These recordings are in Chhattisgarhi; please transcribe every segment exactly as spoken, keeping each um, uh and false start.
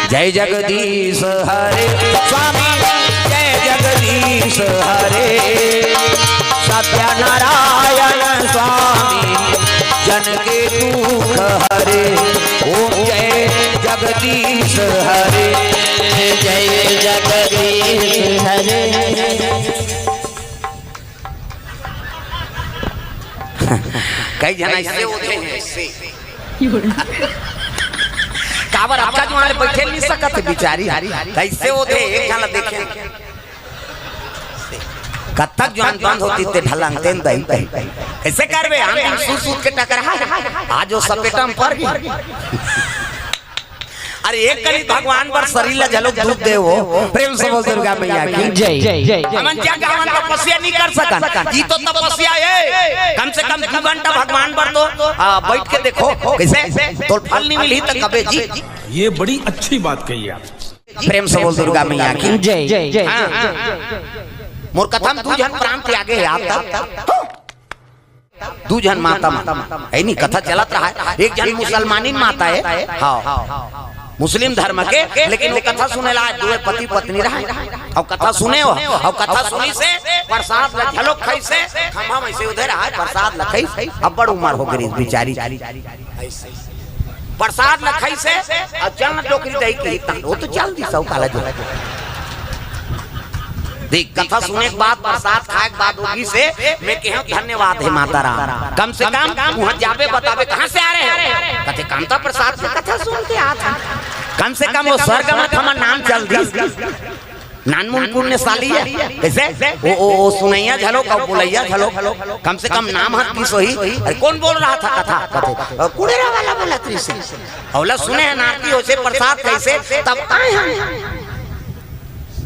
जय जगदीश हरे स्वामी, जय जगदीश हरे। सत्यनारायण स्वामी जन के दुख हरे। ओम जय जगदीश हरे। जय जगदीश हरे। कई झन ऐसे होथे हैं, ऐसे। काबर अतका जुआन ले बइठे नइ सकत हे बिचारी। कइसे होथे, एक झन ला देखे। कतक जुआन बंद होतिस ते ढलंग तेन दई। कइसे करबे? हम सुत सुत के टकरा। आज ओ सपेटा म पर गे। अरे एक कनी भगवान बर शरीर ला झलक दूध दे वो। प्रेम से बोल दुर्गा मैया की जय। हमन जग हमन तपस्या नइ कर सकन, ई तो तपस्या हे। कम से कम दू घंटा भगवान बर तो, आ, बइठ के देखो, कइसे? तोर फल नइ मिलही त कबे जी। ये बड़ी अच्छी बात कही आप। प्रेम से बोल दुर्गा मैया की जय। हाँ। मोर कथा म दू झन प्राण त्यागे हे, आप दू झन माता मन, हे नी, कथा चलत रहय। एक झन मुसलमानी माता हे, हाँ, मुस्लिम धर्म के, लेकिन वो कथा सुने ला आय, दुए पति पत्नी रहय, अउ कथा सुने हो, अउ कथा सुनिस हे, प्रसाद ला घलो खाइस हे, खम्हा म अइसे ओढ़े रहय, प्रसाद ला खाइस हे, अब्बड़ उमर हो गे रिहिस बिचारी। प्रसाद ला खाइस हे, अउ चल न डोकरी दही कहिस त, वो तो चल दिस, अउ काला जो। देख, कथा सुने के बाद, प्रसाद खाए के बाद वो गिस हे, मैं कहेंव धन्यवाद हे माता राम। कम से कम उहाँ जाबे बताबे, "कहाँ से आ रहे हो?" कथे, "कामता प्रसाद से कथा सुन के आत हन।" कम से कम वो स्वर्ग म हमर नाम चल दिस। नानमुन पुण्यशाली हे। कइसे? वो, वो, वो सुनइया घलो, अउ बोलइया घलो। कम से कम नाम हर किस होही। अरे, कौन बोल रहा था कथा? कथे, "अ, कुड़ेरा वाला बोलत रिहिस।" ओला सुने हन आरती होइस हे, प्रसाद खाइस हे, तब आए हन।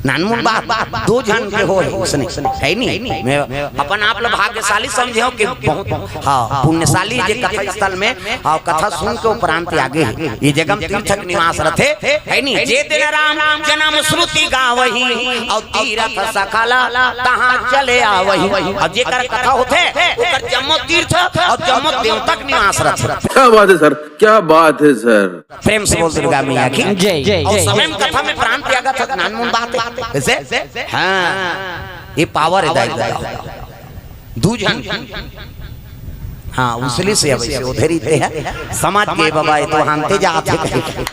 नानमुन बात, दू झन के होय, ओइसने, हे नी? मैं अपन आप ला भाग्यशाली समझेंव कि बहुत, हाँ, पुण्यशाली जे कथा स्थल में, हाँ, कथा सुन के उपरांत आगे हे। ये जगम तीर्थ के निवास रथे, हे नी? जे दिन राम जन्म श्रुति गावही, अउ तीरथ सकल तहाँ चले आवही। अउ जेकर कथा होथे, ओकर जम्मो तीर्थ अउ जम्मो देवता के निवास रथे। क्या बात है सर, क्या बात है सर। प्रेम से बोल दुर्गा मैया की जय। अउ समय म कथा में प्राण त्यागत हे, नानमुन बात हे। कइसे? हाँ, ये पावर हे दाई दादा। दू झन। हाँ, उसले से अब अइसे ओढ़े रहिथे। समझ गे बाबा, ये तो हानते जात हे कहीं।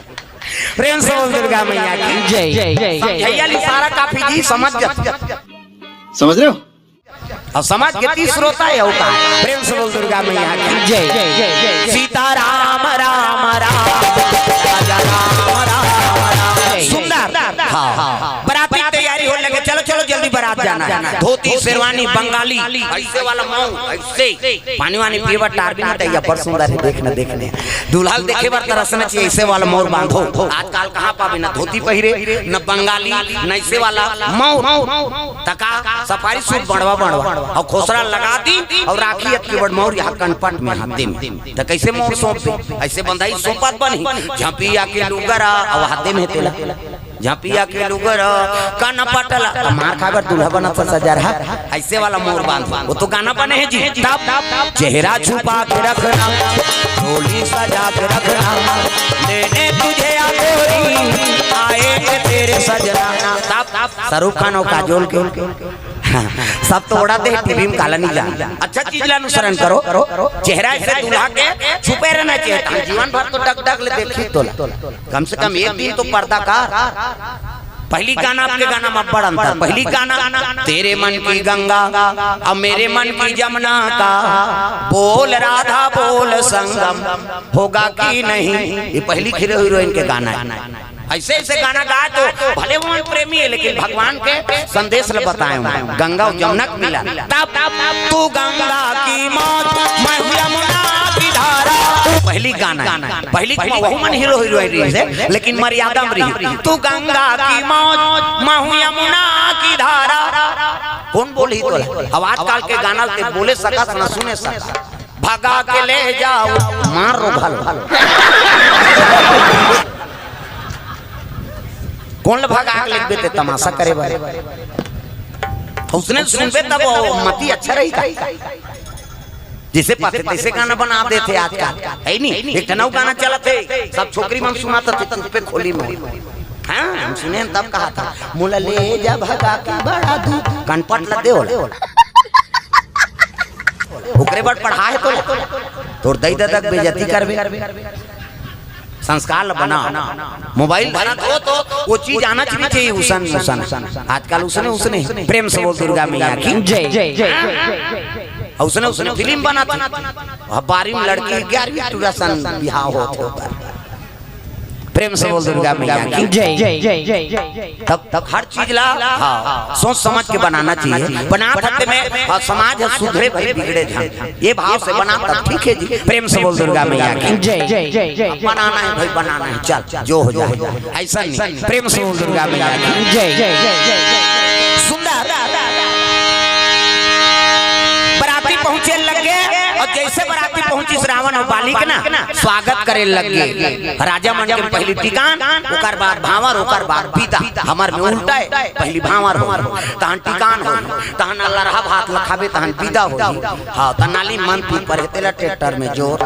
प्रेम से बोल दुर्गा मैया की जय। समझइया ल इशारा काफी जी, समझ जा। समझ रहे हो? अउ समझ गे त श्रोता हे, अउ का? प्रेम से बोल दुर्गा मैया की जय। सीता राम राम राम, राजा राम राम राम। सुंदर। हाँ, हाँ। बराती के तैयारी होय लगे, चलो, चलो, जल्दी बरात जाना हे। धोती, शेरवानी, बंगाली, अइसे वाला मऊ, अइसे। पानी वानी पिए बर टार भी नहीं तैयार, बड़ सुंदर हे, देख न, देख न। दूल्हा ल देखे बर तरसना चाहिए, अइसे वाला मऊर बांधो। आजकल कहाँ पाबे, न धोती पहिरे, न बंगाली, न अइसे वाला मऊर। त का सफारी सूट बड़वा बड़वा, अउ खोसरा लगा दिस, अउ राखी अतके बड़ मऊर इहाँ कनपट में हाथे में। त कइसे मऊर सौंप दे? अइसे बंधाही सौंपत बनही, झपिया के लुगरा, अउ हाथे में तेला। झपिया के लुगरा, कनपट ला, त मार खाए बर दूल्हा बनत हे सजा रहा, अइसे वाला मऊर बांध। वो तो गाना बने हे जी। तब चेहरा छुपा के रखना, डोली सजा के रखना, लेने तुझे आ गोरी, आएंगे तेरे सजना। तब शाहरुख खान अउ काजोल के, सब तो ओढ़ा दे, टीवी में काला नहीं जान। अच्छा चीज ला अनुसरण करो, चेहरा अइसे दूल्हा के छुपे रहना चाहिए, त जीवन भर तो डग डग ले देखी तोला। कम से कम एक दिन तो पर्दा कर। पहिली गाना, अबके गाना म बड़ अंतर। पहिली गाना, तेरे मन की गंगा, अब मेरे मन की जमुना का, बोल राधा बोल संगम, होगा कि नहीं। ये पहिली हीरो हीरोइन के गाना हे। अइसे अइसे गाना गाय तो भले वो मन प्रेमी हे, लेकिन भगवान के संदेश ल बताय। गंगा अउ जमुना के मिलन। तब तू गंगा की मौज, मैं हूँ यमुना की धारा। पहिली गाना हे। पहिली के वहू मन हीरो हीरोइन रहिस हे, लेकिन मर्यादा म रहिस। तू गंगा की मौज, मैं हूँ यमुना की धारा। कोन बोलही तोला? अब आजकल के गाना ल ते बोले सकस न सुने सकस। भगा के ले जाओ, मार रो घलो। कोन ल भगा के लेगबे ते, तमाशा करे बर? ओइसने सुनबे तब वो मति अच्छा रही का? जइसे पाथे तइसे गाना बना देथे आजकल, हे नी? एक ठन अउ गाना चलत हे, सब छोकरी मन सुनत हे, चुप्पे खोली में। हाँ, हम सुने हन तब कहा था, "मोला ले जा भगा के बड़ा दूर।" कनपट ल दे ओला। ओकरे बर पढ़ाए हे तोला। तोर दई ददा के बेइज्जती करबे। संस्कार ल बना। मोबाइल धरत हो तो वो चीज आना चाहिए, चाहिए उसन, उसन। आजकल उसने, उसने। प्रेम से बोल दुर्गा मैया की। जय। अउ उसने, उसने फिल्म बनात हे। अब बारहवीं लड़की, ग्यारहवीं टूरा सन बिहाव होत हे। प्रेम से बोल दुर्गा मैया की। जय। तब, तब हर चीज ला, हाँ, सोच समझ के बनाना चाहिए। बनात हते में, हाँ, समाज ह सुधरे भई बिगड़े झन, ये भाव से बना तब ठीक हे जी। प्रेम से बोल दुर्गा मैया की। जय। बनाना हे भई, बनाना हे, चल, जो हो जाए, अइसन नहीं। प्रेम से बोल दुर्गा मैया की। जय। सुंदर। बराती पहुंचे लगे, अउ जइसे बराती पहुंचिस, रावण अउ बाली के ना स्वागत करे लगे। राजा मन के पहिली टिकान, ओकर बाद भांवर, ओकर बाद बिदा। हमर में उल्टा हे, पहिली भांवर हो, तहन टिकान हो, तहन लरहा भात ल खाबे, तहन बिदा हो। हाँ, त नाली मन पी पर हे, तेला ट्रैक्टर में जोर।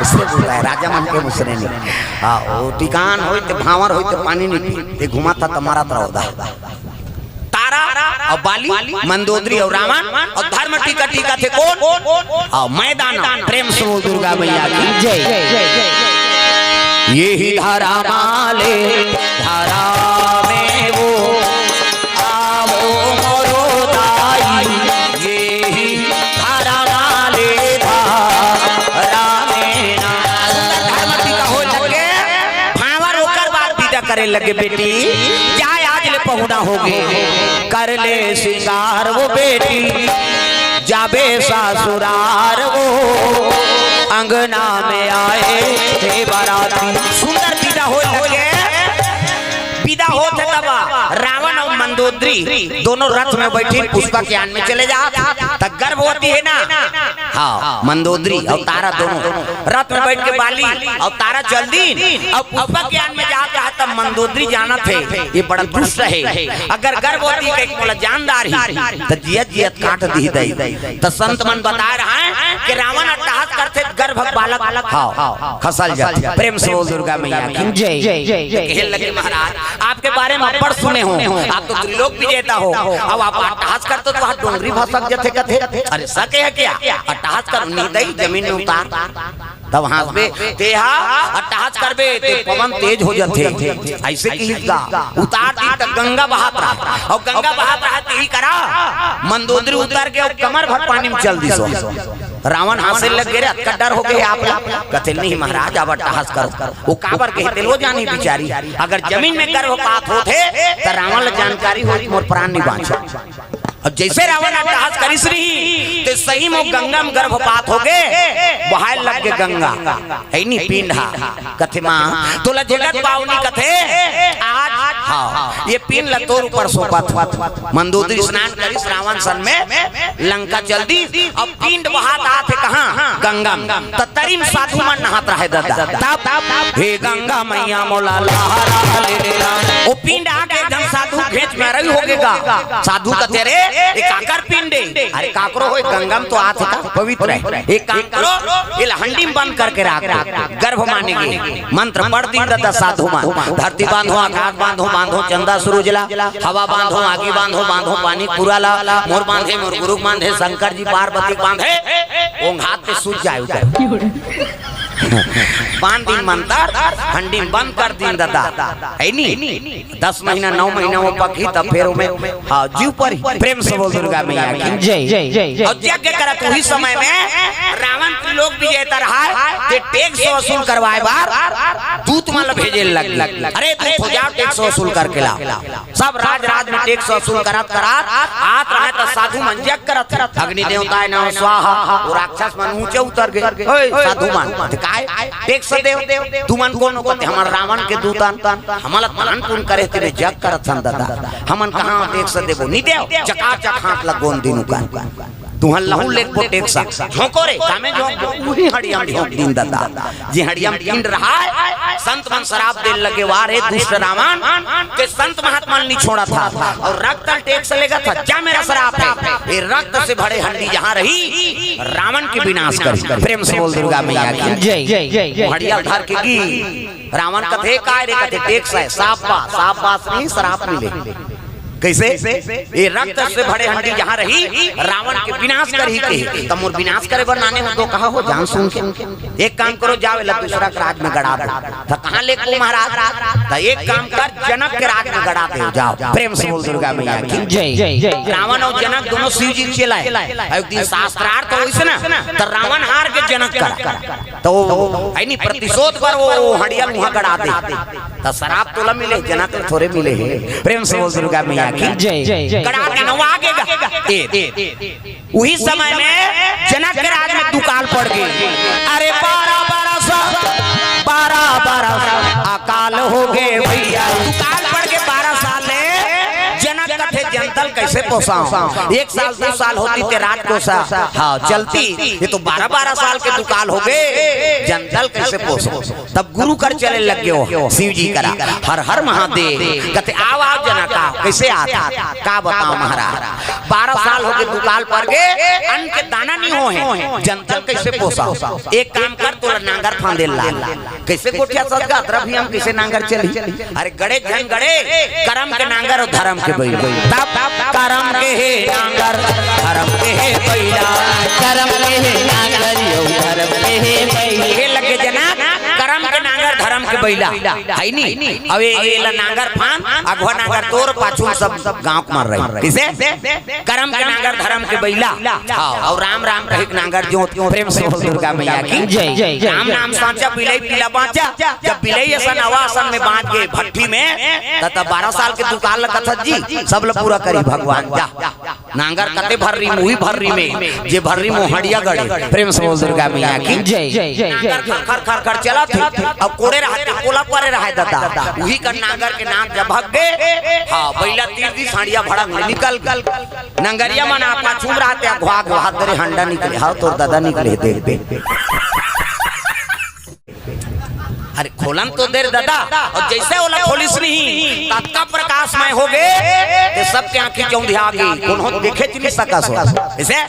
उससे बोला हे, राजा मन के मुसरे नहीं। हाँ, वो टिकान होई त भांवर होई त पानी नहीं पी, ते घुमा था त मरत रहो दा। तारा अउ बाली, मंदोदरी अउ रावण अउ धर्म टीका, टीका थे कोन? अउ मैदान। प्रेम से बोल दुर्गा मैया की। जय। यही धरा माले धरा में वो आवो मोरो दाई, यही धरा माले धरा में ना। सुंदर धर्म टीका हो लगे, भांवर ओकर बाद बिदा करे लगे, बेटी, जा आज ले पहुना होगे, कर ले सिंगार वो बेटी, जाबे ससुरार वो, अंगना में आए हे बाराती। सुंदर बिदा हो लगे, बिदा होत हे तब रावण अउ मंदोदरी दोनों रथ में बइठिन पुष्पक यान में चले जात, त गर्भवती हे ना, हाँ, मंदोदरी अउ तारा दोनों रथ में बइठ के बाली अउ तारा चल दीन अउ पुष्पक यान में जात रहा, तब मंदोदरी जानत हे, ये बड़ा दुष्ट हे, अगर गर्भवती कहिके मोला जान डारही, त जियत जियत काट दिही दई। त संत मन बताए रहा हे कि रावण अट्टहास करथे, गर्भ बालक, हाँ, खसल जाथे। प्रेम से बोल दुर्गा मैया की। जय। कहे लगे, महाराज, आपके बारे में अब्बड़ सुने हों, आप तो त्रिलोक विजेता हो, अब आप अट्टहास करथो त वहाँ डोंगरी भसक जाथे कथे। अरे सके हे क्या? अट्टहास कर नहीं दई, जमीन में उतार। तब हाँसबे, तेहा अट्टहास करबे, ते पवन तेज हो जाथे। अइसे किहिस गा, उतार दीन त गंगा बहत रहा, अउ गंगा बहत रहा, तेही करा मंदोदरी उतर के अउ कमर भर पानी में चल दिस। रावण हाँसे लग गे, रे अतका डर होगे हे आप ला। कथे, नहीं महाराज, अब अट्टहास करो। वो काबर कहे तेला वो जानही बिचारी, अगर जमीन में गर्भपात होत हे त रावण ला जानकारी होही, मोर प्राण नहीं बाँचे। अब जइसे रावण अट्टहास करिस रही, त सही में गंगा में गर्भपात होगे, बहाय लग गे गंगा, हे नी, पिंड हा। कथे, माँ, तोला जगत पावनी कथे, आज, हाँ, ये पिंड ला तोर ऊपर सौंपत हँव। मंदोदरी स्नान करिस रावण सन में, लंका चल दीस, अब पिंड बहात आत हे कहाँ? गंगा में। त तरी में साधु मन नहात रहे ददा। तब, हे गंगा मैया मोला लहरा ले ला। वो पिंड आके एकदम साधु घेंच में रही होगे गा। साधु कथे, "अरे, ये काकर पिंड हे?" "अरे, काकरो होय, गंगा में तो आत हे, पवित्र हे। एक काम करो, ये ला हंडी में बंद करके राख दो।" गर्भ माने गे। मंत्र पढ़ दीन ददा साधु मन। धरती बांधो, आकाश बांधो, बांधो चंदा सूरज ला। हवा बांधो, आगी बांधो, बांधो पानी पूरा ला। मोर बांधे, मोर गुरु बांधे, शंकर जी पार्वती बांधे। ओंघात ते सूत जाय उधर। बांध दीन मंतर, हंडी में बंद कर दीन ददा। हे नी? दस महीना, नौ महीना वो पकही, तब फेर ओमे, हाँ, जीव परी। प्रेम से बोल दुर्गा मैया की। जय। अउ यज्ञ करत उही समय में रावण त्रिलोक विजेता रहा, ते टैक्स वसूल करवाय बर दूत मन ल भेजे लग। अरे दूत हो जाव, टैक्स वसूल करके लाव। सब राज राज में टैक्स वसूल करत करत आत रहे, त साधु मन यज्ञ करत, अग्नि देवताय नमः स्वाहा, वो राक्षस मन ऊंचे उतर गे। ओए, साधु मन, ते काय? टैक्स देव, तुमन कोन हो? कथे, हमन रावण के दूत अन, हमन ला दान पुण्य करे, तेमे यज्ञ करत हन ददा। हमन कहाँ टैक्स देबो? नी देव, चकाचक हाथ ला गोंद दीन उकर। तुहन लहू लेगबो टेक्स, झोंको रे, कामे झोंक, उही हड़िया म झोंक दिन ददा। जे हड़िया म पिंड रहय, संत मन सराप दे लगे, "वाह रे दुष्ट रावण, ते संत महात्मा ल नी छोड़त हस अउ रक्त ल टेक्स लेगत हस, जा मेरा सराप हे, ये रक्त से भरे हंडी जहाँ रही, रावण के विनाश करी।" प्रेम से बोल दुर्गा मैया की जय। जय। हड़िया ल धर के गी, रावण कथे, "काय रे?" कथे, "टेक्स हे, साफ बा, साफ बा, नहीं सराप मिले।" कइसे? "ये रक्त से भरे हंडी जहाँ रही, रावण के विनाश करही," कहे। त मोर विनाश करे बर लाने हस तो कहा हो, जान सुन के। एक काम करो, जाव एला दूसरा के राज में गड़ा दो। त कहाँ लेगबो महाराज? त एक काम कर, जनक के राज में गड़ा दे, जाव। प्रेम से बोल दुर्गा मैया की जय। रावण अउ जनक दोनों शिव जी के चेला हे। एक दिन शास्त्रार्थ होइस ना, त रावण हार गे जनक करा। त ओ, है नी, प्रतिशोध बर ओ हड़िया ल उहाँ गड़ा दे। त सराप तोला मिले, जनक ल थोरे मिले हे। प्रेम से बोल दुर्गा मैया की जय। गड़ा दे न, ओ आगे गा। ए, उही समय में जनक के राज में दुकाल पड़ गे। अरे बारह बरस, बारह बरस अकाल हो गे भइया। दुकाल पड़ गे बारह साल ले। जनक कथे, "जनता ल कइसे पोसाव? एक साल, दू साल होतिस ते राज कोसा, हाँ, चलतिस। ये तो बारह बारह साल के दुकाल हो गे, जनता ल कइसे पोसों?" तब गुरु कर चले लग गे ओ, शिव जी करा, "हर हर महादेव।" कथे, "आव, आव जनक, आव।" कइसे आत? "का बताव महाराज, बारह साल हो गे, दुकाल पड़ गे, अन्न के दाना नी होहे, जनता ल कइसे पोसाव? एक काम कर, तोला नांगर फांदे ला।" कइसे गोठियाथस गा, अतरा भी हम कइसे नांगर चलही? अरे गड़े झन गड़े, करम के नांगर अउ धरम के बइला। तब करम के हे नांगर, धरम के हे बइला। करम के हे नांगर अउ धरम के हे बइला। कहे लगे जनक, करम के नांगर, धरम के बइला। है नी? अब ए, एला नांगर फांद, अगवा नांगर तोर, पाछू सब गांव के मर रही। कइसे? करम के नांगर, धरम के बइला। हाँ, अउ राम राम कहे के नांगर जोत। प्रेम से बोल दुर्गा मैया की जय। राम नाम सांचा, बिलई पीला बांचा। जब बिलई असन अवा असन में बांच गे भट्ठी में, त, त बारह साल के दुकाल ल कथस जी, सब ल पूरा करही भगवान। जा, नांगर कते भर्री म, उही भर्री में, जे भर्री म ओ हड़िया गड़े। प्रेम से बोल दुर्गा मैया की जय। नांगर खर खर खर खर चलत हे, अउ कोड़े रहय ते, कोला परे रहय ददा, उही कर नांगर के नांद जब भग गे, हाँ, बइला तीर दिस, हड़िया भड़क ले निकल गे। नंगरिया मन आपा छूम रहय ते, अघवा अघवा हाथ धरे, हंडा निकले, हाँ, तोर ददा निकले, देख, देख, देख। अरे खोलन तो दे रे ददा, अउ जइसे ओला खोलिस नहीं, ततका प्रकाशमय हो गे, ते सबके आंखी चौंधिया गे, कोनो देखेच नी सकस हो। अइसे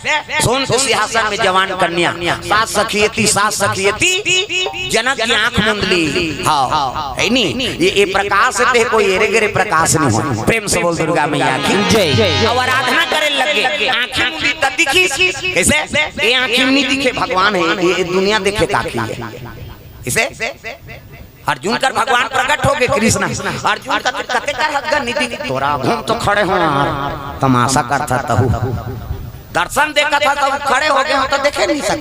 सोन के सिंहासन में जवान कन्या, सात सखी एती, सात सखी एती, जनक जी आंख मूंद ली। हाँ, है नी? ये, ये प्रकाश ते कोई एरे गेरे प्रकाश नहीं हो। प्रेम से बोल दुर्गा मैया की जय। अउ आराधना करे लगे, आंखी मूंदी त दिखिस। कइसे? ये आंखी म नी दिखे भगवान हे, ये, ये दुनिया देखे काकी हे। कइसे? अर्जुन कर भगवान प्रकट हो गे कृष्ण। अर्जुन कथे, "कते कर हस गा नी दिखे?" "तोर आघू म तो खड़े हों यार, तमाशा करथस तहू। दर्शन देखथस तहू, खड़े हो गे हों त देखे नी सकस।"